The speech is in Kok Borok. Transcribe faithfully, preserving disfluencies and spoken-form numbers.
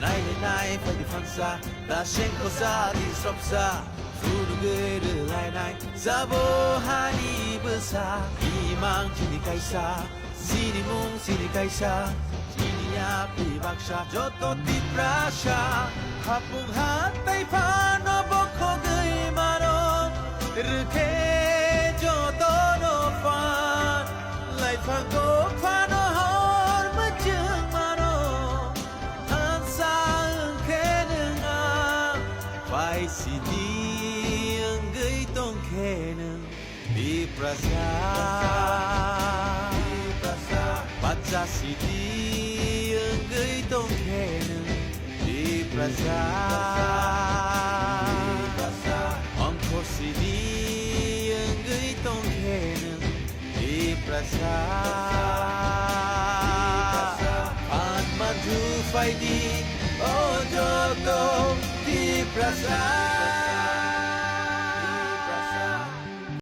Nai nai phaidi phansa, da sengkhosa di sopsa, phunugwi rwlainai, sabo hani bwsa, imang chini kaisa, chini mung chini kaisa, chini yapri baksa, joto Tiprasa, hapung hatai phano bokhogwi mano, rwkhe jotono phan, laiphango phano hor mwchwng mano. Hansa wngkhe nwng ang, pai sidi wngwi tongkhe nwng Tiprasa. Bacha sidi wngwi tongkhe nwng Tiprasa. Ongkhor sidi wngwi tongkhe nwng Tiprasa. Phan manju phaidi, o joto Tiprasa.